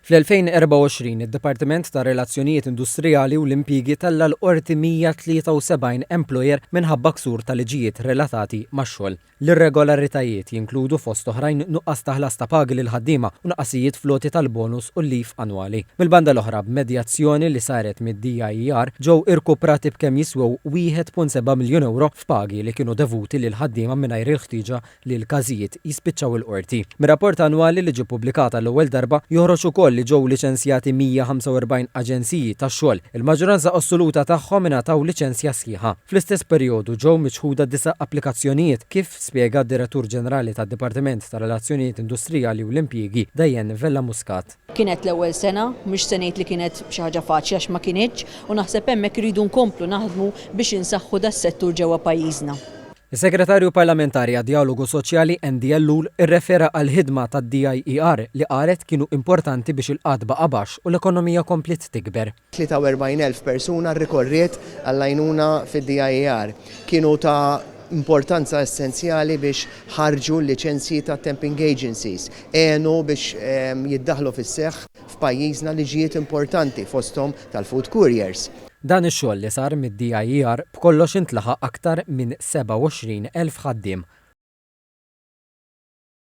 Fl-2024, id-Dipartiment tar-Relazzjonijiet Industrijali u l-Impjiegi tella' l-Qorti 173 employer minħabba ksur ta' liġijiet relatati max-xogħol. L-irregolaritajiet jinkludu fost oħrajn nuqqas ta' ħlas ta' pagi lill-ħaddiema u nuqqasijiet fl-għoti tal-bonus u l-leave annwali. Mill-banda l-oħra, b'medjazzjoni li saret mid-DIER ġew irkuprati b'kemm jiswew 1.7 miljun ewro f'pagi li kienu devuti lill-ħaddiema mingħajr il-ħtieġa li l-każijiet jispiċċaw il-Qorti. Mir-rapport annwali li ġie ppubblikat għall-ewwel darba joħroġ ukoll li ġew liċenzjati 145 aġenziji tax-xogħol. Il-maġġoranza assoluta tagħhom ingħataw liċenzja sħiħa. Fl-istess perjodu ġew miċħuda disa' applikazzjonijiet, kif spjega d-Direttur Ġenerali tad-Dipartiment tar-Relazzjonijiet Industrijali u l-Impjiegi, Diane Vella Muscat. Kienet l-ewwel sena, mhux se ngħid li kienet xi ħaġa faċli għax ma kinitx, u naħseb hemmhekk irridu nkomplu naħdmu biex insaħħu das-settur ġewwa pajjiżna. Is-Segretarju Parlamentari għad-Djalogu Soċjali Andy Ellul irrefera għall-ħidma tad-DIER li qalet kienu importanti biex il-qgħad baqa' baxx u l-ekonomija kompliet tikber. 43,000 persuna rrikorriet għall-għajnuna fid-DIER. Kienu ta' importanza essenzjali biex ħarġu l-liċenzji ta' temping agencies. Għenu biex jiddaħħlu fis-seħħ f'pajjiżna liġijiet importanti fosthom tal-food couriers. Dan ix-xogħol li sar mid-DIER b'kollox intlaħaq aktar minn 27,000 ħaddiem.